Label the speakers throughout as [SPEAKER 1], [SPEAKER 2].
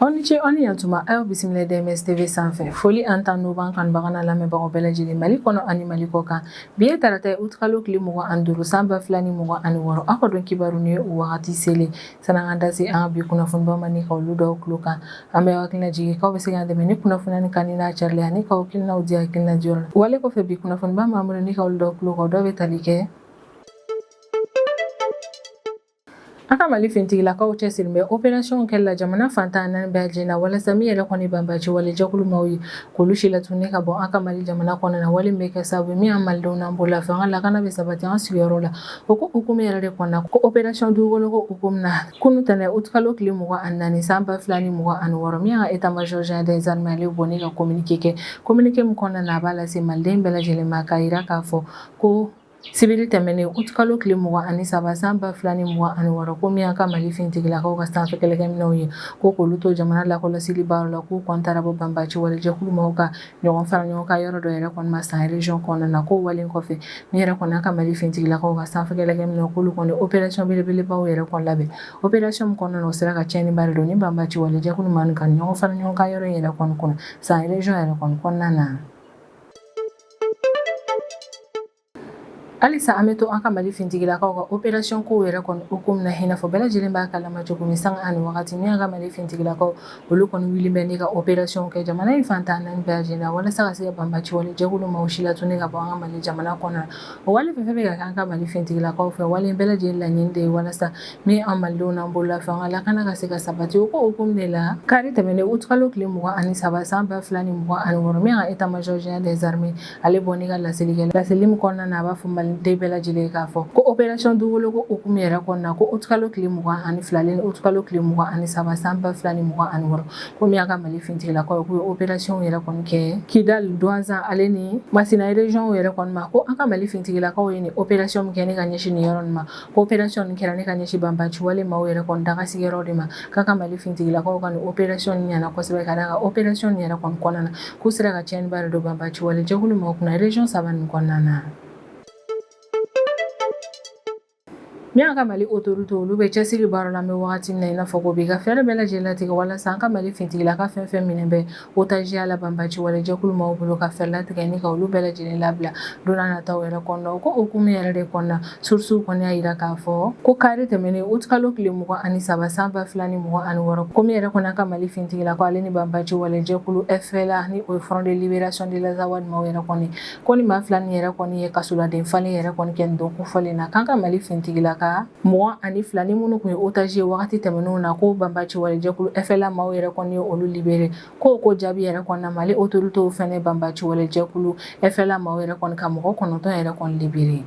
[SPEAKER 1] Aw ni ce, aw ni yantuma. Aw bisimila DMS TV sanfɛ. Foli ani tanu b'an kanubaga n'a lamɛnbagaw bɛɛ lajɛlen, Mali kɔnɔ ani Mali kɔ kan. Bi ye tarata ye, utikalo tile 25, san 2026. Aw ka don kibaru ni o wagati selen. San'an ka da se an ka bi kunnafonibaw ma ni ka olu dɔw tulo kan, an bɛ hakilina jigin k'aw bɛ se k'an dɛmɛ ni kunnafoniya nin kanuni n'a carili ani k'aw hakilinaw di hakilina diyɔrɔ la. Wale kɔfɛ, bi kunnafoniba b'an bolo ni ka olu dɔw tulo kan, o dɔw bɛ tali kɛ: An ka Mali finitigilakaw cɛsirilen bɛ opération kɛli la jamana fan 14 bɛɛ lajɛlen na, walasa min yɛrɛ kɔni banbaci wale jɛkulu maaw ye, k'olu si latununi ka bɔ an ka Mali jamana kɔnɔna na. Wale min bɛ kɛ sababu min an malidenw n'an bololafɛnw ka lakana bɛ sabati an sigiyɔrɔ la. O ko hukumu yɛrɛ de kɔnɔna, ko opération dugukolo ko hukumu na, kunu tɛnɛ utikalo tile 24, san 2026, min y'an ka état major général des armées, ale bɔ ni ka communiqué kɛ. Communiqué min kɔnɔna na, a b'a lase maliden bɛɛ lajɛlen ma k'a yira k'a fɔ ko sibiri tɛmɛnen, utikalo tile 23, san 2026, ko min y'an ka Mali finitigilakaw ka sanfɛ kɛlɛkɛminɛnw ye, ko k'olu to jamana lakɔlɔsili baara la, k'u kɔni taara bɔ banbaci wale jɛkulu maaw ka ɲɔgɔn fara ɲɔgɔn kan yɔrɔ dɔ yɛrɛ kɔni ma San région kɔnɔna na. Ko wale kɔfɛ, min yɛrɛ kɔni y'an ka Mali finitigilakaw ka sanfɛ kɛlɛkɛminɛnw, k'olu kɔni opération belebelebaw yɛrɛ kɔni labɛn. Opération min kɔnɔna na, o sera ka tiɲɛniba de don ni banbaci wale jɛkulu maa ka ɲɔgɔn fara ɲɔgɔn kan yɔrɔ in yɛrɛ kɔni kɔnɔ, San région yɛrɛ kɔni kɔnɔna na. Halisa an bɛ to an ka Mali finitigilakaw ka opération kow yɛrɛ kɔni hukumu na. I n'a fɔ bɛɛ lajɛlen b'a kalama cogo min, sanga ani wagati, min y'an ka Mali finitigilakaw, olu kɔni wuli bɛ ni ka opération kɛ jamana in fan 14 bɛɛ lajɛlen na, walasa ka se ka banbaci wale jɛkulu maaw si latunu ka bɔ an ka Mali jamana kɔnɔ. O wale fɛn fɛn bɛ ka kɛ an ka Mali finitigilakaw fɛ, wale bɛɛ lajɛlen laɲini de ye walasa min an malidenw n'an bololafɛnw ka lakana ka se ka sabati. O ko hukumu de la, kari tɛmɛnen, utikalo tile 23, san 2026, min y'an ka état major général des armées, ale bɔ ni ka laseli kɛ. Laseli min kɔnɔna na, a b'a fɔ maliden bɛɛ lajɛlen k'a fɔ ko opération dugukolo ko hukumu yɛrɛ kɔnɔna, ko utikalo tile 22 ni utikalo tile 23, san 2026, ko min y'an ka Mali finitigilakaw ye, k'u ye opération yɛrɛ kɔni kɛ Kidal, Douentza ale ni Masina région yɛrɛ kɔni ma. Ko an ka Mali finitigilakaw ye nin opération min kɛ ni ka ɲɛsin nin yɔrɔ nin ma, ko opération nin kɛra ni ka ɲɛsin banbaci wale maaw yɛrɛ kɔni daga sigiyɔrɔ de ma. K'a ka Mali finitigilakaw ka nin opération nin ɲɛna kosɛbɛ, ka d'a kan opération nin yɛrɛ kɔni kɔnɔna na, k'u sera ka tiɲɛniba de don banbaci wale jɛkulu maaw kunna région saba nin kɔnɔna na. Min y'an ka Mali autorité, olu bɛ cɛsiri baara la an bɛ wagati min na i n'a fɔ ko bi, ka fɛɛrɛ bɛɛ lajɛlen latigɛ walasa an ka Mali finitigilaka fɛn fɛn minɛ bɛ otaziya la banbaci wale jɛkulu maaw bolo, ka fɛɛrɛ latigɛ ni ka olu bɛɛ lajɛlen labila don n'a nataw yɛrɛ kɔnɔna. O ko hukumu yɛrɛ de kɔnɔna, sources kɔni y'a yira k'a fɔ ko kari tɛmɛnen, utikalo tile 23, san 2026, ko min yɛrɛ kɔni ka Mali finitigilakaw ale ni banbaci wale jɛkulu FLA, ni o ye Front de Libération de l'Azawad maaw yɛrɛ kɔni, ko ni maa fila nin yɛrɛ kɔni ye kasoladen falen yɛrɛ kɔni kɛ nin don kofɔlen na, k'an ka Mali finitigilaka 22 ni minnu tun ye otage ye wagati tɛmɛnenw na, ko banbaci wale jɛkulu FLA maaw yɛrɛ kɔni ye olu libéré. Ko jaabi yɛrɛ kɔni na, Mali autorités fɛnɛ banbaci wale jɛkulu FLA maaw yɛrɛ kɔni ka mɔgɔ 9 yɛrɛ kɔni libéré.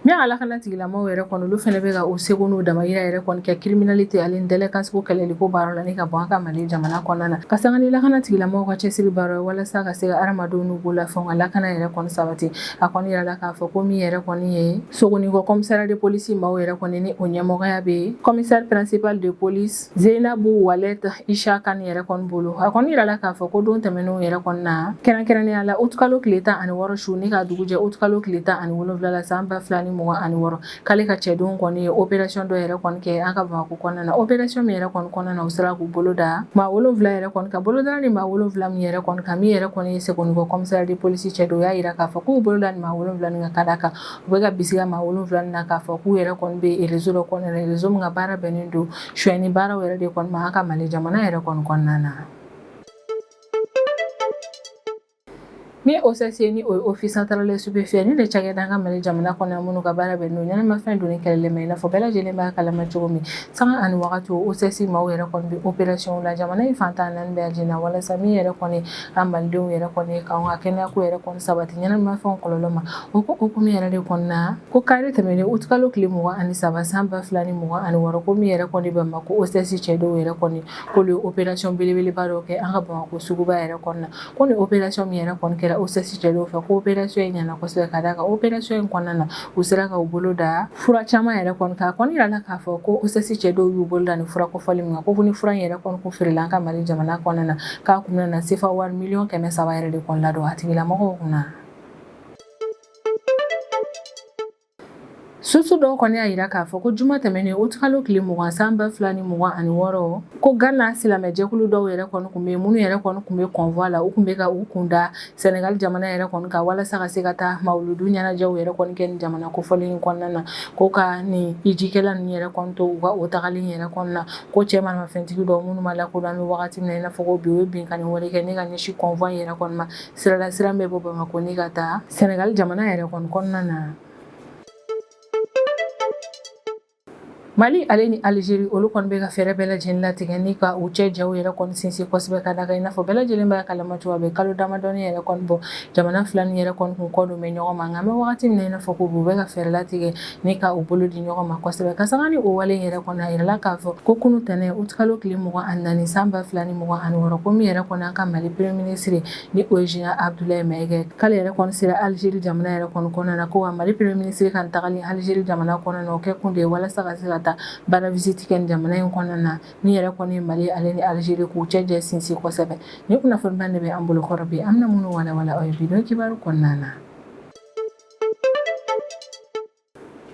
[SPEAKER 1] Min y'an ka lakana tigilamɔgɔw yɛrɛ kɔni, olu fɛnɛ bɛ ka u seko n'u damayira yɛrɛ kɔni kɛ criminalité ale ni délinquance ko kɛlɛli ko baara la ni ka bɔ an ka Mali jamana kɔnɔna na, ka sanga ni lakana tigilamɔgɔw ka cɛsiri baara ye, walasa ka se ka hadamadenw n'u bololafɛnw ka lakana yɛrɛ kɔni sabati. A kɔni yirala k'a fɔ ko min yɛrɛ kɔni ye Sogonikɔ commissariat de police maaw yɛrɛ kɔni, ni o ɲɛmɔgɔya bɛ commissaire principal de police Zeinabu Walet Isa Kane yɛrɛ kɔni bolo. A kɔni yirala k'a fɔ ko don tɛmɛnenw yɛrɛ kɔni na, kɛrɛnkɛrɛnnenya la utikalo tile 16 su ni ka dugu jɛ utikalo tile 17 la, san 2026, k'ale ka cɛdenw kɔni ye opération dɔ yɛrɛ kɔni kɛ an ka Bamakɔ kɔnɔna na. Opération min yɛrɛ kɔni kɔnɔna na, u sera k'u bolo da maa 7 yɛrɛ kɔni kan. Bolodara ni maa 7 min yɛrɛ kɔni kan, min yɛrɛ kɔni ye Sogonikɔ commissariat de police cɛ dɔ y'a yira k'a fɔ k'u bolo da ni maa 7 nin kan, ka d'a kan u bɛ ka bisigiya maa 7 nin na k'a fɔ k'u yɛrɛ kɔni bɛ réseau dɔ kɔnɔna na, réseau min ka baara bɛnnen don sonyɛni baaraw yɛrɛ de kɔni ma an ka Mali jamana yɛrɛ kɔni kɔnɔna na. Min ye OCS ye, ni o ye Office central des stupéfiants, ni de cakɛda an ka Mali jamana kɔnɔ minnu ka baara bɛnnen don ɲɛnamafɛn donni kɛlɛli ma. I n'a fɔ bɛɛ lajɛlen b'a kalama cogo min, sanga ani wagati, OCS maaw yɛrɛ kɔni bɛ opération la jamana in fan 14 bɛɛ lajɛlen na, walasa min yɛrɛ kɔni an malidenw yɛrɛ kɔni k'an ka kɛnɛya ko yɛrɛ kɔni sabati ɲɛnamafɛnw kɔlɔlɔ ma. O ko hukumu yɛrɛ de kɔnɔna, ko kari tɛmɛnen, utikalo tile 23, san 2026, ko min yɛrɛ kɔni Bamakɔ OCS cɛdenw yɛrɛ kɔni, k'olu ye opération belebeleba dɔ kɛ an ka Bamakɔ suguba yɛrɛ kɔnɔna. Ko ni opération min yɛrɛ kɔni kɛra OCS cɛdenw fɛ, ko opération in ɲɛna kosɛbɛ, ka d'a kan opération in kɔnɔna na, u sera ka u bolo da fura caman yɛrɛ kɔni kan. A kɔni yirala k'a fɔ ko OCS cɛdenw y'u bolo da ni fura kofɔlen min kan, ko ni fura in yɛrɛ kɔni kun feerela an ka Mali jamana kɔnɔna na, k'a kun bɛna na sefa wari miliyɔn 300 yɛrɛ de kɔni ladon a tigilamɔgɔw kunna. Source dɔw kɔni y'a jira k'a fɔ ko juma tɛmɛnen utikalo tile 20 san 2026, ko Gana silamɛjɛkulu dɔw yɛrɛ kɔni tun bɛ yen, minnu yɛrɛ kɔni tun bɛ convoi la, u tun bɛ ka u kun da Senegal jamana yɛrɛ kɔni kan walasa ka se ka taa mawuludu ɲɛnajɛw yɛrɛ kɔni kɛ nin jamana kofɔlen in kɔnɔna na, ko ka nin hijikɛla ninnu yɛrɛ kɔni to u ka o tagali yɛrɛ kɔni na, ko cɛ maramafɛntigi dɔw minnu ma lakodɔn an bɛ wagati min na i n'a fɔ ko bi, u ye binkanni wale kɛ ni ka ɲɛsin convoi yɛrɛ kɔni ma sira la, sira min bɛ bɔ Bamakɔ ni ka taa Senegal jamana yɛrɛ kɔni kɔnɔna na. Mali ale ni Algérie, olu kɔni bɛ ka fɛɛrɛ bɛɛ lajɛlen latigɛ ni ka u cɛ jaw yɛrɛ kɔni sinsin kosɛbɛ, ka da kan i n'a fɔ bɛɛ lajɛlen b'a kalama cogo, a bɛ kalo damadɔni yɛrɛ kɔni bɔ, jamana fila ni yɛrɛ kɔni kun kɔ don bɛ ɲɔgɔn ma. Nka an bɛ wagati min na i n'a fɔ ko u bɛ ka fɛɛrɛ latigɛ ni ka u bolo di ɲɔgɔn ma kosɛbɛ. Ka sanga ni o wale yɛrɛ kɔni, a yirala k'a fɔ ko kunu tɛnɛn utikalo tile 24 san 2026, ko min yɛrɛ kɔni an ka Mali premier ministre ni o ye Général Abdoulaye Maïga, k'ale yɛrɛ kɔni sera Algérie jamana yɛrɛ kɔni kɔnɔna na, ko wa Mali premier ministre ka tagali Algérie jamana kɔnɔna na, o kɛ kun de ye walasa ka se ka taa baara visite kɛ nin jamana in kɔnɔna na, min yɛrɛ kɔni ye Mali ale ni Algérie k'u cɛ jɛ sinsin kosɛbɛ. Ni kunnafoniba de bɛ an bolo kɔrɔ bi, an bɛna minnu walawala aw ye bi don kibaru kɔnɔna na.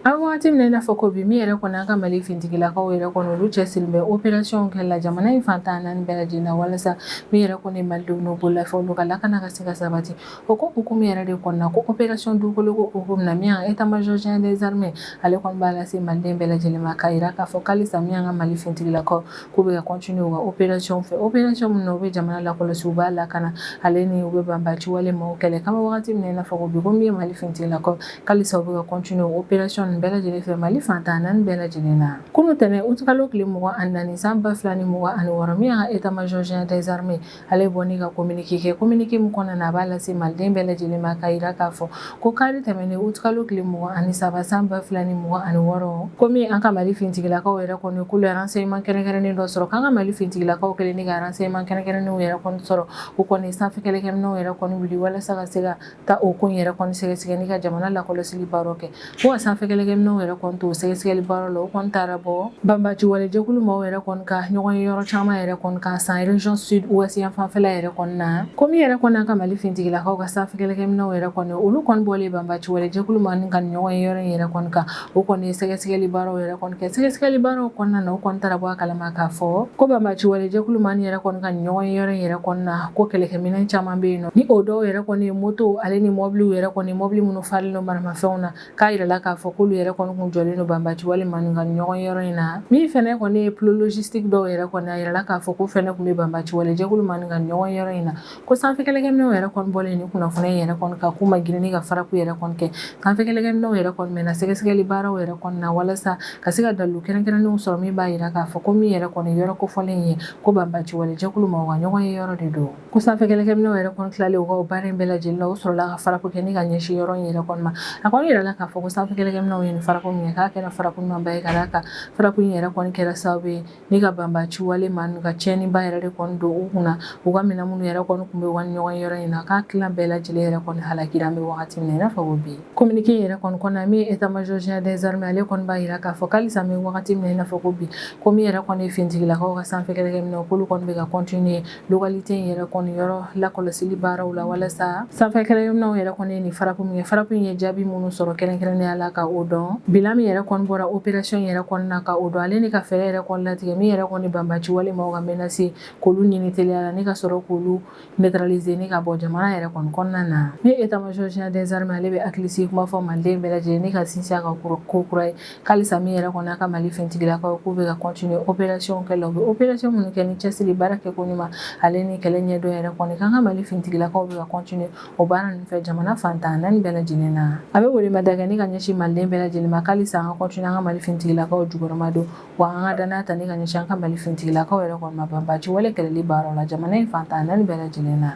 [SPEAKER 1] An wagati min na i n'a fɔ ko bi, min yɛrɛ kɔni an ka Mali fintigilakaw yɛrɛ kɔni, olu cɛsirilen bɛ opération kɛ la jamana in fan 14 bɛɛ lajɛlen na, walasa min yɛrɛ kɔni malidenw n'u bololafɛnw ka lakana ka se ka sabati. O ko hukumu yɛrɛ de kɔnɔna, ko opération dugukolo ko hukumu na, min y'an état major général des armées, ale kɔni b'a lase maliden bɛɛ lajɛlen ma, k'a jira k'a fɔ k'alisa min y'an ka Mali fintigilakaw, k'u bɛ ka continuer u ka opération fɛ, opération min na u bɛ jamana lakɔlɔsi, u b'a lakana, ale ni u bɛ banbaanci wale maaw kɛlɛ. K'an bɛ wagati min na i n'a fɔ ko bi, ko min ye Mali fintigilakaw, k'alisa u bɛ ka continuer opération nin bɛɛ lajɛlen fɛ Mali fan 14 bɛɛ lajɛlen na. Kunu tɛnɛn utikalo tile 24 san 2026, min y'an ka état major général des armées, ale bɔ ni ka communiqué kɛ, communiqué min kɔnɔna na, a b'a lase maliden bɛɛ lajɛlen ma, k'a jira k'a fɔ ko kari tɛmɛnen utikalo tile 23 san 2026, ko min an ka Mali fintigilakaw yɛrɛ kɔni, k'olu ye renseignement kɛrɛnkɛrɛnnen dɔ sɔrɔ, k'an ka Mali fintigilakaw kɛlen ni ka renseignement kɛrɛnkɛrɛnnenw yɛrɛ kɔni sɔrɔ, u kɔni sanfɛ kɛlɛkɛminɛnw yɛrɛ kɔni wuli walasa ka se ka taa o ko in yɛrɛ kɔni sɛgɛsɛgɛ ni ka jamana lakɔlɔsili baaraw kɛ. Ko ka sanfɛ kɛlɛkɛminɛnw yɛrɛ kɔni to sɛgɛsɛgɛli baaraw la, o kɔni taara bɔ banbaanci wale jɛkulu maaw yɛrɛ kɔni ka ɲɔgɔn ye yɔrɔ caman yɛrɛ kɔni kan san région sud ouest yan fanfɛla yɛrɛ kɔni na. Ko min yɛrɛ kɔni an ka Mali fintigilakaw ka sanfɛ kɛlɛkɛminɛnw yɛrɛ kɔni, olu kɔni bɔlen banbaanci wale jɛkulu maa ka ɲɔgɔn ye yɔrɔ in yɛrɛ kɔni kan, o kɔni ye sɛgɛsɛgɛli baaraw yɛrɛ kɔni kɛ. Sɛgɛsɛgɛli baaraw kɔnɔna na, o kɔni taara bɔ a kalama k'a fɔ ko banbaanci wale jɛkulu maa yɛrɛ kɔni ka ɲɔgɔn ye yɔrɔ in yɛrɛ kɔni na, ko kɛlɛkɛminɛn caman bɛ yen nɔ, ni o dɔw yɛrɛ kɔni ye moto ale ni mɔbiliw yɛrɛ kɔni, mɔbili minnu falen don maramafɛnw na, k'a yirala k'a fɔ k'olu yɛrɛ kɔni kun jɔlen don banbaanci wale maa ka ɲɔgɔn ye yɔrɔ in na. Min fɛnɛ kɔni ye pont logistique dɔw yɛrɛ kɔni, a yirala k'a fɔ ko fɛnɛ kun bɛ banbaanci wale jɛkulu maa ka ɲɔgɔn ye yɔrɔ in na. Ko sanfɛ kɛlɛkɛminɛnw yɛrɛ kɔni bɔlen ni kunnafoniya in yɛrɛ kɔni kan, k'u ma girin ni ka frappe yɛrɛ kɔni kɛ. Sanfɛ kɛlɛkɛminɛnw yɛrɛ kɔni mɛnna sɛgɛsɛgɛli baaraw yɛrɛ kɔni na walasa ka se ka dalilu kɛrɛnkɛrɛnnenw sɔrɔ min b'a jira k'a fɔ ko min yɛrɛ kɔni yɔrɔ kofɔlen ye, ko banbaanci wale jɛkulu maaw ka ɲɔgɔn ye yɔrɔ de don. Ko sanfɛ kɛlɛkɛminɛnw yɛrɛ kɔni tilalen u ka o baara in bɛɛ lajɛlen la, u sɔrɔla ka frappe kɛ ni ka ɲɛsin yɔrɔ in yɛrɛ kɔni ma. A kɔni yirala k'a fɔ ko sanfɛ kɛlɛkɛminɛnw ye nin frappe min kɛ, k'a kɛra frappe ɲumanba ye, ka d'a kan frappe in yɛrɛ kɔni kɛra sababu ye ni ka banbaanci wale maa ka tiɲɛniba yɛrɛ de kɔni don u kunna, u ka minɛn minnu yɛrɛ kɔni tun bɛ u ka ɲɔgɔn yɔrɔ in na, k'a tilan bɛɛ lajɛlen yɛrɛ kɔni halakira an bɛ wagati min na i n'a fɔ ko bi. Communiqué yɛrɛ kɔni kɔnɔna, min ye état major général des armées, ale kɔni b'a jira k'a fɔ k'alisa an bɛ wagati min na i n'a fɔ ko bi, ko min yɛrɛ kɔni ye finitigilakaw ka sanfɛ kɛlɛkɛminɛnw, k'olu kɔni bɛ ka continuer localité in yɛrɛ kɔni yɔrɔ lakɔlɔsili baaraw la, walasa sanfɛ kɛlɛkɛminɛnw yɛrɛ kɔni ye nin frappe min kɛ, frappe in ye jaabi minnu sɔrɔ kɛrɛnkɛrɛnnenya la ka o dɔn, bilan min yɛrɛ kɔni bɔra opération yɛrɛ kɔni na ka o dɔn, ale ni ka fɛɛrɛ yɛrɛ kɔni latigɛ min yɛrɛ kɔni banbaanci wale maaw ka menace, k'olu ɲini teliya la ni ka sɔrɔ k'olu neutraliser ni ka bɔ jamana yɛrɛ kɔni kɔnɔna na. Ni état major général des armées, ale bɛ hakilisigi kuma fɔ maliden bɛɛ lajɛlen ni ka sinsin a ka ko kura ye, k'alisa min yɛrɛ kɔni a ka Mali finitigilakaw, k'u bɛ ka continuer opération kɛ la, u bɛ opération minnu kɛ ni cɛsiri, baara kɛ ko ɲuman, ale ni kɛlɛ ɲɛdɔn yɛrɛ kɔni, k'an ka Mali finitigilakaw bɛ ka continuer o baara ninnu fɛ jamana fan 14 bɛɛ lajɛlen na. A bɛ welemada kɛ ni ka ɲɛsin maliden bɛɛ lajɛlen ma, k'alisa an ka continuer an ka Mali finitigilakaw jukɔrɔma don, wa an ka danaya ta ni ka ɲɛsin an ka Mali finitigilakaw yɛrɛ kɔni ma banbaanci wale kɛlɛli baaraw la jamana in fan 14 bɛɛ lajɛlen na.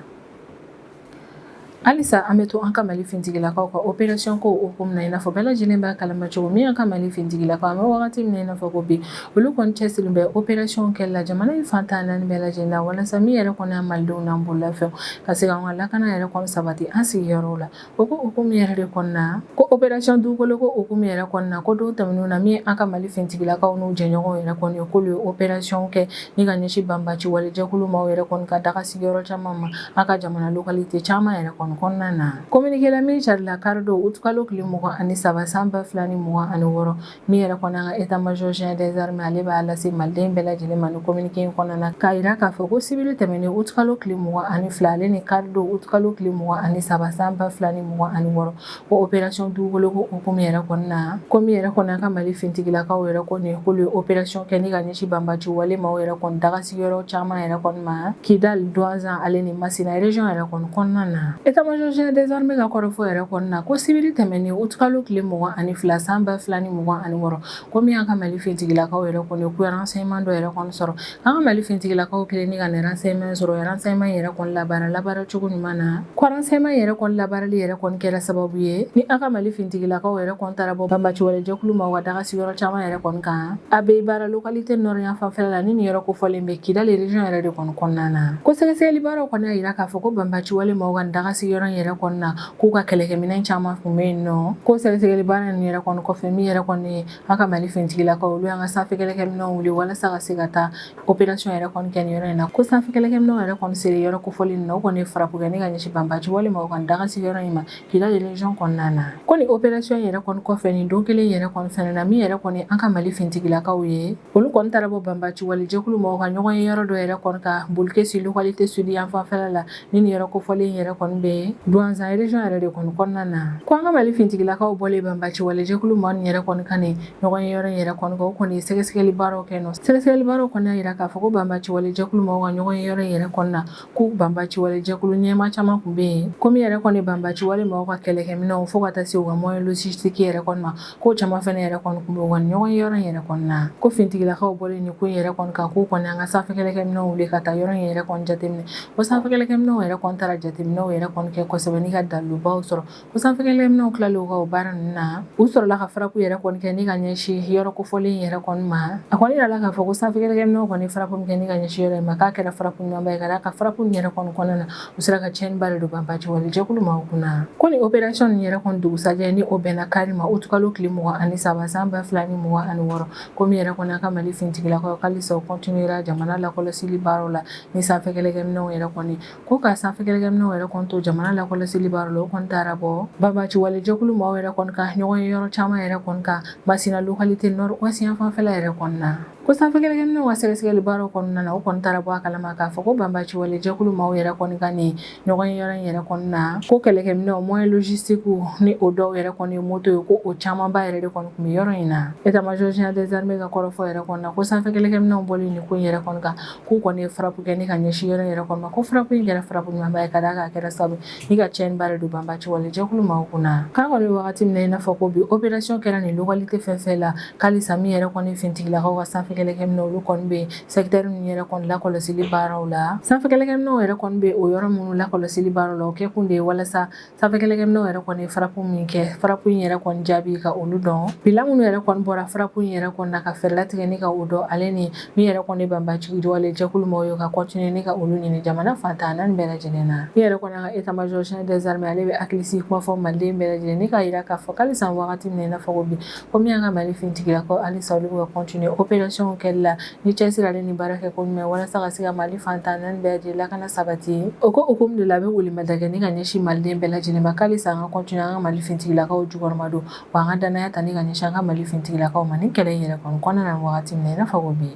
[SPEAKER 1] Halisa an bɛ to an ka Mali finitigilakaw ka opération ko hukumu na. I n'a fɔ bɛɛ lajɛlen b'a kalama cogo min, an ka Mali finitigilakaw, an bɛ wagati min na i n'a fɔ ko bi, olu kɔni cɛsirilen bɛ opération kɛli la jamana in fan 14 bɛɛ lajɛlen na, walasa min yɛrɛ kɔni y'an malidenw n'an bololafɛnw ka se k'an ka lakana yɛrɛ kɔni sabati an sigiyɔrɔw la. O ko hukumu yɛrɛ de kɔnɔna, ko opération dugukolo ko hukumu yɛrɛ kɔnɔna, ko don tɛmɛnenw na, min an ka Mali finitigilakaw n'u jɛɲɔgɔnw yɛrɛ kɔni ye, k'olu ye opération kɛ ni ka ɲɛsin banbaanci wale jɛkulu maaw yɛrɛ kɔni ka daga sigiyɔrɔ caman ma an ka jamana localité caman yɛrɛ kɔni. kɔni kɔnɔna na. Communiqué la min carila karidon utukalo tile 23 san 2026, min yɛrɛ kɔni an ka état major général des armées, ale b'a lase maliden bɛɛ lajɛlen ma ni communiqué in kɔnɔna na, k'a yira k'a fɔ ko sibiri tɛmɛnen utukalo tile 22, ale ni karidon utukalo tile 23 san 2026, ko opération dugukolo ko hukumu yɛrɛ kɔnɔna na, ko min yɛrɛ kɔni an ka Mali finitigilakaw yɛrɛ kɔni, k'olu ye opération kɛ ni ka ɲɛsin banbaci wale maaw yɛrɛ kɔni dagasigiyɔrɔ caman yɛrɛ kɔni ma Kidal, Douentza, ale ni Masina région yɛrɛ kɔni kɔnɔna na. État major général des armées ka kɔrɔfɔ yɛrɛ kɔnɔna na, ko sibiri tɛmɛnen utukalo tile 22 san 2026, ko min y'an ka Mali finitigilakaw yɛrɛ kɔni, k'u ye renseignement dɔ yɛrɛ kɔni sɔrɔ. An ka Mali finitigilakaw kɛlen ni ka nin renseignement sɔrɔ, renseignement yɛrɛ kɔni labaara labaara cogo ɲuman na, ko renseignement yɛrɛ kɔni labaarali yɛrɛ kɔni kɛra sababu ye ni an ka Mali finitigilakaw yɛrɛ kɔni taara bɔ banbaci wale jɛkulu maaw ka daga sigiyɔrɔ caman yɛrɛ kɔni kan Abeibara localité nord yan fanfɛla la, ni nin yɔrɔ kofɔlen bɛ Kidal région yɛrɛ de kɔni kɔnɔna na. Ko sɛgɛsɛgɛli baaraw kɔni y'a yira k'a fɔ ko banbaci wale maaw ka daga sigiyɔrɔ yɛrɛ kɔni na, k'u ka kɛlɛkɛminɛn caman tun bɛ yen nɔ. Ko sɛgɛsɛgɛli baara ninnu yɛrɛ kɔni kɔfɛ, min yɛrɛ kɔni ye an ka Mali finitigilakaw, olu y'an ka sanfɛ kɛlɛkɛminɛnw wuli walasa ka se ka taa opération yɛrɛ kɔni kɛ nin yɔrɔ in na. Ko sanfɛ kɛlɛkɛminɛnw yɛrɛ kɔni selen yɔrɔ kofɔlen na, o kɔni ye frappe kɛ ni ka ɲɛsin banbaci wale maaw ka daga sigiyɔrɔ in ma Kidal région kɔnɔna na. Ko nin opération yɛrɛ kɔni kɔfɛ, nin don kelen yɛrɛ kɔni fɛnɛ na, min yɛrɛ kɔni an ka Mali finitigilakaw ye, olu kɔni taara bɔ banbaci wale jɛkulu maaw ka ɲɔgɔn ye yɔrɔ dɔ yɛrɛ kɔni kan Boulkessi localité sud yan fanfɛla la, ni nin yɔrɔ kofɔlen yɛrɛ kɔni bɛ Douentza région yɛrɛ de kɔni kɔnɔna na. Ko an ka Mali finitigilakaw bɔlen banbaci wale jɛkulu maa nin yɛrɛ kɔni kan nin ɲɔgɔn ye yɔrɔ in yɛrɛ kɔni kan, o kɔni ye sɛgɛsɛgɛli baaraw kɛ nɔ. Sɛgɛsɛgɛli baaraw kɔni y'a yira k'a fɔ ko banbaci wale jɛkulu maaw ka ɲɔgɔn ye yɔrɔ in yɛrɛ kɔni na, ko banbaci wale jɛkulu ɲɛmaa caman tun bɛ yen. Ko min yɛrɛ kɔni banbaci wale maaw ka kɛlɛkɛminɛnw, fo ka taa se u ka moyen logistique yɛrɛ kɔni ma, ko caman fɛnɛ yɛrɛ kɔni tun bɛ u ka ɲɔgɔn ye yɔrɔ in yɛrɛ kɔni na. Ko finitigilakaw bɔlen nin ko in yɛrɛ kɔni kan, k'u kɔni an ka sanfɛ kɛlɛkɛminɛnw wuli ka taa yɔrɔ in yɛrɛ kɔni jateminɛ. Ko sanfɛ kɛlɛkɛminɛnw yɛrɛ kɔni taara jateminɛw yɛrɛ kɔni kɛ kosɛbɛ ni ka dalilubaw sɔrɔ. Ko sanfɛ kɛlɛkɛminɛnw tilalen u ka o baara ninnu na, u sɔrɔla ka frappe yɛrɛ kɔni kɛ ni ka ɲɛsin yɔrɔ kofɔlen yɛrɛ kɔni ma. A kɔni yirala k'a fɔ ko sanfɛ kɛlɛkɛminɛnw kɔni frappe min kɛ ni ka ɲɛsin yɔrɔ in ma, k'a kɛra frappe ɲumanba ye, ka d'a kan frappe nin yɛrɛ kɔni kɔnɔna na, u sera ka tiɲɛniba de don banbaci wale jɛkulu maaw kunna. Ko nin opération nin yɛrɛ kɔni dugusajɛ, ni o bɛnna kari ma utukalo tile 23 san 2026, ko min yɛrɛ kɔni an ka Mali finitigilakaw, k'alisa u continuera jamana lakɔlɔsili baaraw la ni sanfɛ kɛlɛkɛminɛnw yɛrɛ kɔni. Ko ka sanfɛ kɛlɛkɛminɛnw yɛrɛ kɔni to jamana lakɔlɔsili baaraw la, o kɔni taara bɔ banbaci wale jɛkulu maaw yɛrɛ kɔni ka ɲɔgɔn ye yɔrɔ caman yɛrɛ kɔni kan Masina localité nord ouest yan fanfɛla yɛrɛ kɔni na. Ko sanfɛ kɛlɛkɛminɛnw ka sɛgɛsɛgɛli baaraw kɔnɔna na, o kɔni taara bɔ a kalama k'a fɔ ko banbaci wale jɛkulu maaw yɛrɛ kɔni ka nin ɲɔgɔn ye yɔrɔ in yɛrɛ kɔni na, ko kɛlɛkɛminɛnw, moyen logistique, ni o dɔw yɛrɛ kɔni ye moto ye, ko o camanba yɛrɛ de kɔni tun bɛ yɔrɔ in na. État major général des armées ka kɔrɔfɔ yɛrɛ kɔni na, ko sanfɛ kɛlɛkɛminɛnw bɔlen nin ko in yɛrɛ kɔni kan, k'u kɔni ye frappe kɛ ni ka ɲɛsin yɔrɔ in yɛrɛ kɔni ma. Ko frappe in kɛra frappe ɲumanba ye, ka d'a kan a kɛra sababu ni ka tiɲɛniba de don banbaci wale jɛkulu maaw kunna. K'an kɔni bɛ wagati min na i n'a fɔ ko bi, opération kɛra nin localité fɛn fɛn la, k'alisa min yɛrɛ kɔni finitigilakaw ka sanfɛ kɛlɛkɛminɛnw, olu kɔni bɛ secteur ninnu yɛrɛ kɔni lakɔlɔsili baaraw la. Sanfɛ kɛlɛkɛminɛnw yɛrɛ kɔni bɛ o yɔrɔ minnu lakɔlɔsili baaraw la, o kɛkun de ye walasa sanfɛ kɛlɛkɛminɛnw yɛrɛ kɔni frappe min kɛ, frappe in yɛrɛ kɔni jaabi ka olu dɔn, bilan minnu yɛrɛ kɔni bɔra frappe in yɛrɛ kɔni na, ka fɛɛrɛ latigɛ ni ka o dɔn, ale ni min yɛrɛ kɔni banbaci wale jɛkulu maaw ye, ka continuer ni ka olu ɲini jamana fan tan naani bɛɛ lajɛlen na. Min yɛrɛ kɔni an ka état major général des armées, ale bɛ hakilisigi kuma fɔ maliden bɛɛ lajɛlen ni k'a yira k'a fɔ k'alisa wagati min na i n'a fɔ ko bi, ko min y'an ka Mali finitigilakaw, halisa olu bɛ ka continuer opération kɛli la ni cɛsiri ale ni baara kɛ ko ɲuman walasa ka se ka Mali fan tan naani bɛɛ lajɛlen lakana sabati. O ko hukumu de la, a bɛ welemada kɛ ni ka ɲɛsin maliden bɛɛ lajɛlen ma, k'alisa an ka continuer an ka Mali finitigilakaw jukɔrɔma don, wa an ka danaya ta ni ka ɲɛsin an ka Mali finitigilakaw ma ni kɛlɛ in yɛrɛ kɔni kɔnɔna na wagati min na i n'a fɔ ko bi.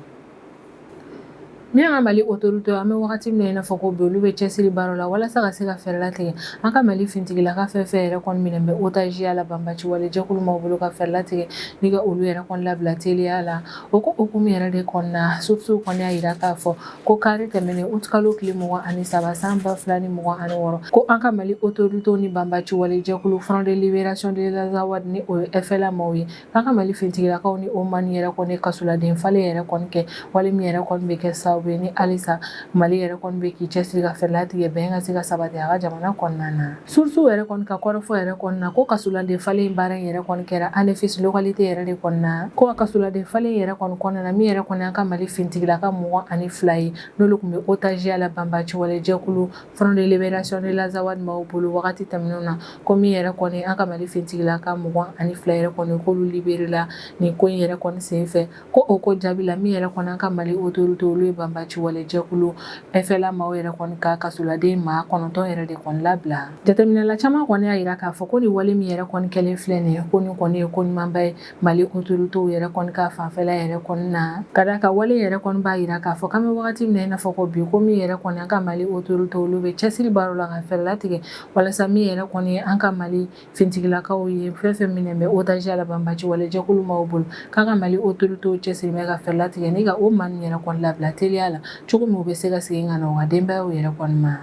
[SPEAKER 1] Min y'an ka Mali autorité, an bɛ wagati min na i n'a fɔ ko bi, olu bɛ cɛsiri baaraw la walasa ka se ka fɛɛrɛ latigɛ an ka Mali finitigilaka fɛn fɛn yɛrɛ kɔni minɛ bɛ otage ya la banbaci wale jɛkulu maaw bolo, ka fɛɛrɛ latigɛ ni ka olu yɛrɛ kɔni labila teliya la. O ko hukumu yɛrɛ de kɔnɔna, sources kɔni y'a yira k'a fɔ ko kari tɛmɛnen utikalo tile 23 san 2026, ko an ka Mali autorité ni banbaci wale jɛkulu Front de Libération de l'Azawad, ni o ye FLA maaw ye, k'an ka Mali finitigilakaw ni o maa nin yɛrɛ kɔni kasoladen falen yɛrɛ kɔni kɛ, wale min yɛrɛ kɔni bɛ kɛ sababu ye ni halisa Mali yɛrɛ kɔni bɛ k'i cɛsiri ka fɛɛrɛ latigɛ bɛn ka se ka sabati a ka jamana kɔnɔna na. Sources yɛrɛ kɔni ka kɔrɔfɔ yɛrɛ kɔnɔna na, ko kasoladen falen baara in yɛrɛ kɔni kɛra Anefis localité yɛrɛ de kɔnɔna na. Ko a kasoladen falen yɛrɛ kɔni kɔnɔna na, min yɛrɛ kɔni an ka Mali finitigilaka 22 ye, n'olu tun bɛ otage ya la banbaci wale jɛkulu Front de Libération de l'Azawad maaw bolo wagati tɛmɛnenw na, ko min yɛrɛ kɔni an ka Mali finitigilaka 22 yɛrɛ kɔni, k'olu libéré la nin ko in yɛrɛ kɔni senfɛ. Ko o ko jaabi la, min yɛrɛ kɔni an ka Mali autorité, olu ye banbaci banbaci wale jɛkulu FLA maaw yɛrɛ kɔni ka kasoladen maa 9 yɛrɛ de kɔni labila. Jateminɛla caman kɔni y'a jira k'a fɔ ko nin wale min yɛrɛ kɔni kɛlen filɛ nin ye, ko nin kɔni ye ko ɲumanba ye Mali autorités yɛrɛ kɔni ka fanfɛla yɛrɛ kɔni na, ka d'a kan wale yɛrɛ kɔni b'a jira k'a fɔ k'an bɛ wagati min na i n'a fɔ ko bi, ko min yɛrɛ kɔni an ka Mali autorités olu bɛ cɛsiri baaraw la ka fɛɛrɛ latigɛ walasa min yɛrɛ kɔni ye an ka Mali finitigilakaw ye, fɛn fɛn minɛ bɛ otage la banbaci wale jɛkulu maaw bolo, k'an ka Mali autorités cɛsiri bɛ ka fɛɛrɛ latigɛ ni ka o maa ninnu yɛrɛ kɔni labila teliya la cogo min u bɛ se ka segin ka na u ka denbayaw yɛrɛ kɔni ma.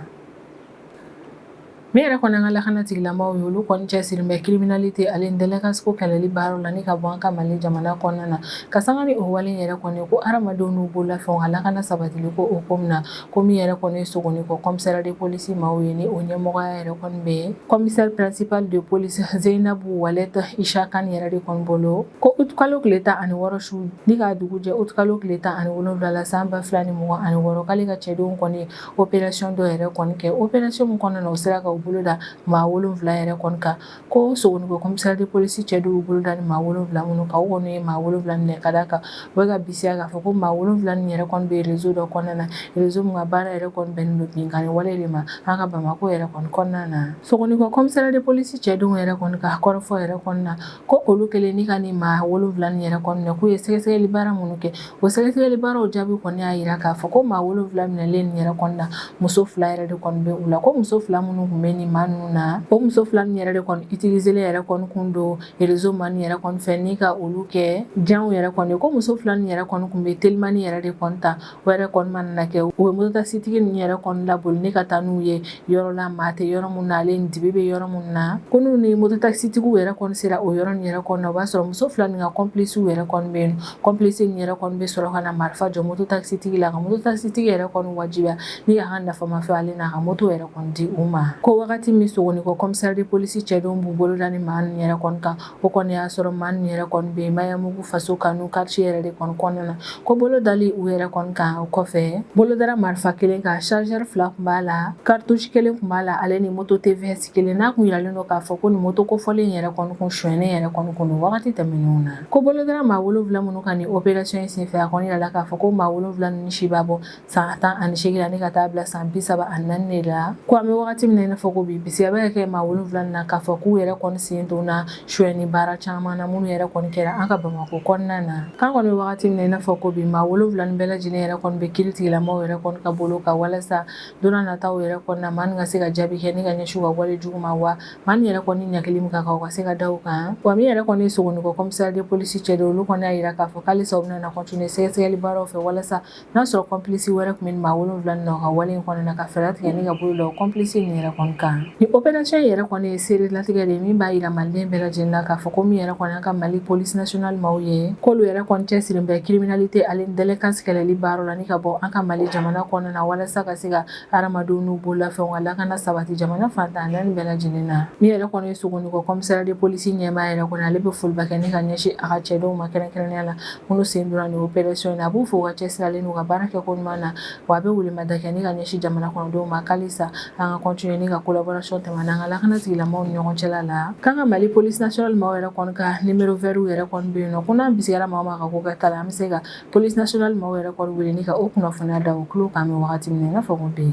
[SPEAKER 1] Min yɛrɛ kɔni an ka lakana tigilamaaw ye, olu kɔni cɛsiri bɛ criminalité ale ni délinquance ko kɛlɛli baaraw la ni ka bɔ an ka Mali jamana kɔnɔna na, ka sanga ni o wale yɛrɛ kɔni ko hadamadenw n'u bololafɛnw ka lakana sabatili ko o ko min na, ko min yɛrɛ kɔni ye Sogoniko commissariat de police maaw ye, ni o ɲɛmɔgɔya yɛrɛ kɔni bɛ commissaire principal de police Zeyinabu Walɛt Isa Kan yɛrɛ de kɔni bolo, ko utikalo tile 16 su ni k'a dugu jɛ utikalo tile 17 la san 2026, k'ale ka cɛdenw kɔni opération dɔ yɛrɛ kɔni kɛ, opération min kɔnɔna na u sera ka u bolo da maa 7 yɛrɛ kɔni kan. Ko Sogoniko commissariat de police cɛdenw y'u bolo da ni maa 7 minnu kan, u kɔni ye maa 7 minɛ, ka d'a kan u bɛ ka bisiya k'a fɔ ko maa 7 nin yɛrɛ kɔni bɛ réseau dɔ kɔnɔna na, réseau min ka baara yɛrɛ kɔni bɛnnen don binkanni wale de ma an ka Bamakɔ yɛrɛ kɔni kɔnɔna na. Sogoniko commissariat de police cɛdenw yɛrɛ kɔni ka kɔrɔfɔ yɛrɛ kɔni na, ko olu kɛlen ni ka nin maa 7 nin yɛrɛ kɔni minɛ, k'u ye sɛgɛsɛgɛli baara minnu kɛ, o sɛgɛsɛgɛli baaraw jaabi kɔni y'a jira k'a fɔ ko maa 7 minɛlen nin yɛrɛ kɔni na, muso 2 yɛrɛ de kɔni bɛ u la. Ko muso 2 minnu tun bɛ nin maa ninnu na, o muso 2 nin yɛrɛ de kɔni utilisélen yɛrɛ kɔni kun don réseau maa nin yɛrɛ kɔni fɛ ni ka olu kɛ janw yɛrɛ kɔni. Ko muso 2 nin yɛrɛ kɔni tun bɛ telimani yɛrɛ de kɔni ta, o yɛrɛ kɔni mana kɛ, u bɛ mototakisitigi ninnu yɛrɛ kɔni laboli ni ka taa n'u ye yɔrɔ la maa tɛ yɔrɔ min na, ale ni dibi bɛ yɔrɔ min na. Ko n'u ni mototakisitigiw yɛrɛ kɔni sera o yɔrɔ nin yɛrɛ kɔni na, o b'a sɔrɔ muso 2 nin ka complice yɛrɛ kɔni bɛ yen. Complice nin yɛrɛ kɔni bɛ sɔrɔ ka na marifa jɔ mototakisitigi la, ka mototakisitigi yɛrɛ kɔni wajibiya ni k'a ka nafamafɛn ale n'a ka moto yɛrɛ kɔni di u ma. Ko wagati min Sogoniko commissariat de police cɛdenw b'u bolo da ni maa ninnu yɛrɛ kɔni kan, o kɔni y'a sɔrɔ maa ninnu yɛrɛ kɔni bɛ Mayamugu faso kanu quartier yɛrɛ de kɔni kɔnɔna na. Ko bolo dali u yɛrɛ kɔni kan, o kɔfɛ bolo dara marifa kelen kan, chargeur 2 tun b'a la, cartouche kelen tun b'a la, ale ni moto TVS kelen n'a kun yiralen don k'a fɔ ko nin moto kofɔlen yɛrɛ kɔni kun sonyɛnen yɛrɛ kɔni kun don wagati tɛmɛnenw na. Ko bolo dara maa 7 minnu kan nin opération in senfɛ, a kɔni yirala k'a fɔ ko maa 7 ninnu si b'a bɔ san 18 la ni ka taa bila san 34 de la. Ko an bɛ wagati min na i n'a fɔ ko bi, bisiya bɛ ka kɛ maa 7 na k'a fɔ k'u yɛrɛ kɔni sen donna sonyɛni baara caman na minnu yɛrɛ kɔni kɛra an ka Bamakɔ kɔnɔna na. K'an kɔni bɛ wagati min na i n'a fɔ ko bi, maa 7 nin bɛɛ lajɛlen yɛrɛ kɔni bɛ kiiri tigilamɔgɔw yɛrɛ kɔni ka bolo kan, walasa don nataw yɛrɛ kɔni na maa nin ka se ka jaabi kɛ ni ka ɲɛsin u ka wale jugu ma, wa maa nin yɛrɛ kɔni ɲangili min ka kan, o ka se ka da u kan. Wa min yɛrɛ kɔni ye Sogoniko commissariat de police cɛ olu kɔni y'a jira k'a fɔ k'alisa u bɛna na continuer sɛgɛsɛgɛli baaraw fɛ, walasa n'a sɔrɔ complice wɛrɛ tun bɛ maa 7 nin na u ka wale in kɔnɔna na, ka fɛɛrɛ tigɛ ni ka bolo da o complice nin yɛrɛ kɔni kan. Ni opération yɛrɛ kɔni ye seere latigɛ de ye min b'a jira maliden bɛɛ lajɛlen na k'a fɔ ko min yɛrɛ kɔni an ka Mali police nationale maaw ye, k'olu yɛrɛ kɔni cɛsiri bɛ criminalité ale ni délinquance kɛlɛli baaraw la ni ka bɔ an ka Mali jamana kɔnɔna na, walasa ka se ka hadamadenw n'u bololafɛnw ka lakana sabati jamana fan 14 bɛɛ lajɛlen na. Min yɛrɛ kɔni ye Sogoniko commissariat de police ɲɛmaa yɛrɛ kɔni, ale bɛ foliba kɛ ni ka ɲɛsin a ka cɛdenw ma, kɛrɛnkɛrɛnnenya la minnu sen donna nin opération in na. A b'u fo u ka cɛsiri ale n'u ka baara kɛ ko ɲuman na, wa a bɛ welemada kɛ ni ka ɲɛsin jamana kɔnɔdenw ma k'alisa an ka continuer ni ka collaboration tɛmɛ n'an ka lakana tigilamɔgɔw ni ɲɔgɔn cɛla la. K'an ka Mali police nationale maaw yɛrɛ kɔni ka numéro vert yɛrɛ kɔni bɛ yen nɔ, ko n'an bisigara maa o maa ka ko kɛta la, an bɛ se ka police nationale maaw yɛrɛ kɔni wele ni ka o kunnafoniya da o tulo kan bɛ wagati min na i n'a fɔ ko bi.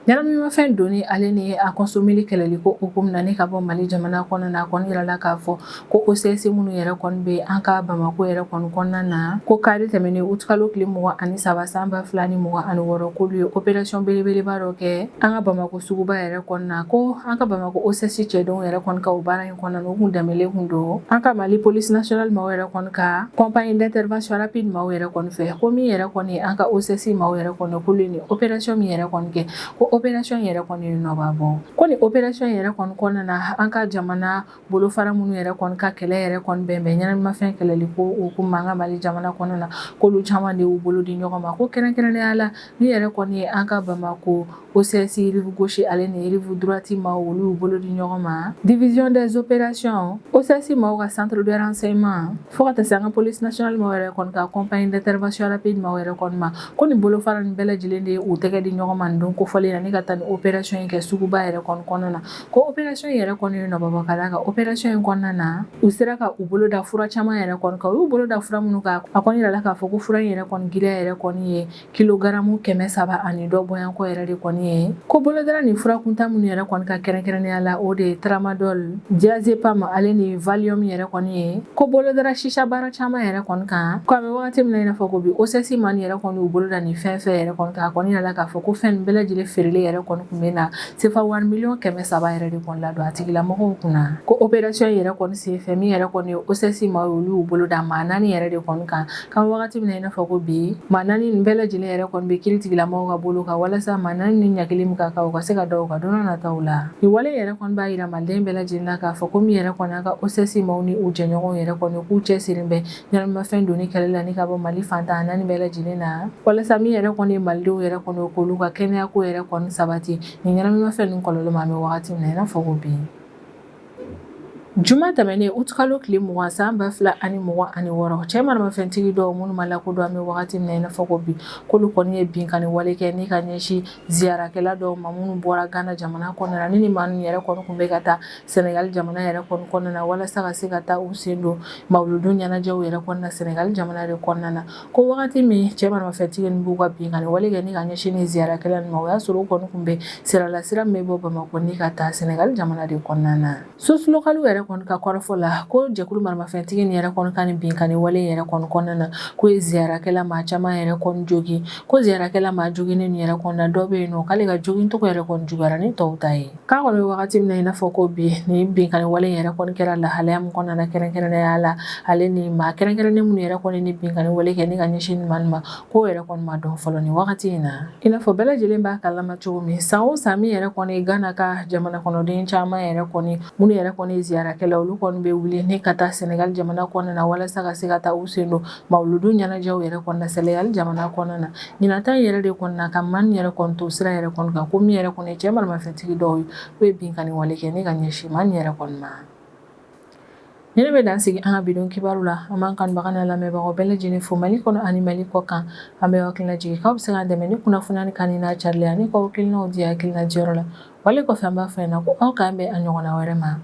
[SPEAKER 1] Ɲɛnaminimafɛn donni ale ni a consomméli kɛlɛli ko hukumu na ni ka bɔ Mali jamana kɔnɔna na, a kɔni yirala k'a fɔ ko OCS minnu yɛrɛ kɔni bɛ an ka Bamakɔ yɛrɛ kɔni kɔnɔna na, ko kari tɛmɛnen utikalo tile 23 san 2026, k'olu ye opération belebeleba dɔ kɛ an ka Bamakɔ suguba yɛrɛ kɔnɔna na. Ko an ka Bamakɔ OCS cɛdenw yɛrɛ kɔni ka o baara in kɔnɔna na, u kun dɛmɛlen kun don an ka Mali police nationale maaw yɛrɛ kɔni ka compagnie d'intervention rapide maaw yɛrɛ kɔni fɛ. Ko min yɛrɛ kɔni an ka OCS maaw yɛrɛ kɔni, k'olu ye nin opération min yɛrɛ kɔni kɛ, ko opération yɛrɛ kɔni nɔba bɔ. Ko nin opération yɛrɛ kɔni kɔnɔna na, an ka jamana bolofara minnu yɛrɛ kɔni ka kɛlɛ yɛrɛ kɔni bɛn bɛ ɲɛnaminimafɛn kɛlɛli ko hukumu ma an ka Mali jamana kɔnɔna na, k'olu caman de y'u bolo di ɲɔgɔn ma. Ko kɛrɛnkɛrɛnnenya la, min yɛrɛ kɔni ye an ka Bamakɔ OCS rive gauche ale ni rive droite maaw, olu y'u bolo di ɲɔgɔn ma, division des opérations OCS maaw ka centre de renseignement, fo ka taa se an ka police nationale maaw yɛrɛ kɔni ka compagnie d'intervention rapide maaw yɛrɛ kɔni ma. Ko nin bolofara nin bɛɛ lajɛlen de ye u tɛgɛ di ɲɔgɔn ma nin don kofɔlen na. la ni ka taa ni opération in kɛ suguba yɛrɛ kɔni kɔnɔna na. Ko opération in yɛrɛ kɔni ye nɔbɔ ka d'a kan opération in kɔnɔna na, u sera ka u bolo da fura caman yɛrɛ kɔni kan. U y'u bolo da fura minnu kan, a kɔni yirala k'a fɔ ko fura in yɛrɛ kɔni giriya yɛrɛ kɔni ye kilogaramu 300 ani dɔ bɔɲɔgɔnko yɛrɛ de kɔni ye. Ko bolodara nin fura kunta minnu yɛrɛ kɔni ka kɛrɛnkɛrɛnnenya la, o de ye tramadol, diazepam ale ni valium yɛrɛ kɔni ye. Ko bolodara sisa baara caman yɛrɛ kɔni kan. Ko an bɛ wagati min na i n'a fɔ ko bi, OCS maa yɛrɛ kɔni y'u bolo da nin fɛn fɛn yɛrɛ kɔni kan, a kɔni yirala k'a fɔ ko fɛn bɛɛ lajɛlen feereli yɛrɛ kɔni tun bɛ na sefa wari miliyɔn 300 yɛrɛ de kɔni ladon a tigilamɔgɔw kunna. Ko opération yɛrɛ kɔni senfɛ, min yɛrɛ kɔni ye OCS maa ye, olu y'u bolo da maa 4 yɛrɛ de kɔni kan. K'an bɛ wagati min na i n'a fɔ ko bi, maa 4 nin bɛɛ lajɛlen yɛrɛ kɔni bɛ kiiri tigilamɔgɔw ka bolo kan, walasa maa 4 ni ɲagili min ka kan, u ka se ka da u kan don nataw la. Nin wale yɛrɛ kɔni b'a yira maliden bɛɛ lajɛlen na k'a fɔ ko min yɛrɛ kɔni an ka OCS maaw ni u jɛɲɔgɔnw yɛrɛ kɔni, k'u cɛsiri bɛ ɲɛnaminimafɛn donni kɛlɛ la ni ka bɔ Mali fan 14 bɛɛ lajɛlen na, walasa min yɛrɛ kɔni ye malidenw yɛrɛ kɔni, k'olu ka kɛnɛyako yɛrɛ kɔni sabati nin ɲɛnaminimafɛn ninnu kɔlɔlɔ ma an bɛ wagati min na i n'a fɔ ko bi. Juma tɛmɛnen, utikalo tile 20 san 2026, cɛ maramafɛntigi dɔw minnu ma lakodɔn an bɛ wagati min na i n'a fɔ ko bi, k'olu kɔni ye binkanni wale kɛ ni ka ɲɛsin ziyarakɛla dɔw ma minnu bɔra Gana jamana kɔnɔna na, ni maa ninnu yɛrɛ kɔni tun bɛ ka taa Senegali jamana yɛrɛ kɔni kɔnɔna na, walasa ka se ka taa u sen don mawuludu ɲɛnajɛw yɛrɛ kɔnɔna na Senegali jamana de kɔnɔna na. Ko wagati min cɛ maramafɛntigi ninnu b'u ka binkanni wale kɛ ni ka ɲɛsin ni ziyarakɛla ninnu ma, o y'a sɔrɔ u kɔni tun bɛ sirala, sira min bɛ bɔ Bamakɔ ni ka taa Senegali jamana de kɔnɔna na. Source locale yɛrɛ kɔni ka kɔrɔfɔ la, ko jɛkulu maramafɛntigi nin yɛrɛ kɔni ka nin binkanni wale yɛrɛ kɔni kɔnɔna na, k'o ye ziyarakɛla maa caman yɛrɛ kɔni jogin. Ko ziyarakɛla maa joginnen nin yɛrɛ kɔni na, dɔ bɛ yen nɔ k'ale ka jogin cogo yɛrɛ kɔni juguyara ni tɔw ta ye. K'a kɔni bɛ wagati min na i n'a fɔ ko bi, nin binkanni wale yɛrɛ kɔni kɛra lahalaya min kɔnɔna na kɛrɛnkɛrɛnnenya la, ale ni maa kɛrɛnkɛrɛnnen minnu yɛrɛ kɔni ni binkanni wale kɛ ni ka ɲɛsin nin maa nin ma, k'o yɛrɛ kɔni ma dɔn fɔlɔ nin wagati in na. I n'a fɔ bɛɛ lajɛlen b'a kalama cogo min, san o san, min yɛrɛ kɔni Gana ka jamana kɔnɔden caman yɛrɛ kɔni minnu yɛrɛ kɔni ye ziyarakɛla, olu kɔni bɛ wuli ni ka taa Senegali jamana kɔnɔna na, walasa ka se ka taa u sen don mawuludu ɲɛnajɛw yɛrɛ kɔnɔna Senegali jamana kɔnɔna na. Ɲinan ta in yɛrɛ de kɔnɔna na, ka maa nin yɛrɛ kɔni to sira yɛrɛ kɔni kan, ko min yɛrɛ kɔni ye cɛ maramafɛntigi dɔw ye, k'u ye binkanni wale kɛ ni ka ɲɛsin maa nin yɛrɛ kɔni ma. Nin de bɛ dan sigi an ka bi don kibaru la. An b'an kanubaga n'a lamɛnbagaw bɛɛ lajɛlen fo Mali kɔnɔ ani Mali kɔ kan. An bɛ hakilina jigin k'aw bɛ se k'an dɛmɛ ni kunnafoniya ni kanuni n'a carili ani k'aw hakilinaw di hakilina diyɔrɔ la. Wale kɔfɛ, an b'a fɔ ɲɛna ko aw k'an bɛn a ɲɔgɔnna wɛrɛ ma.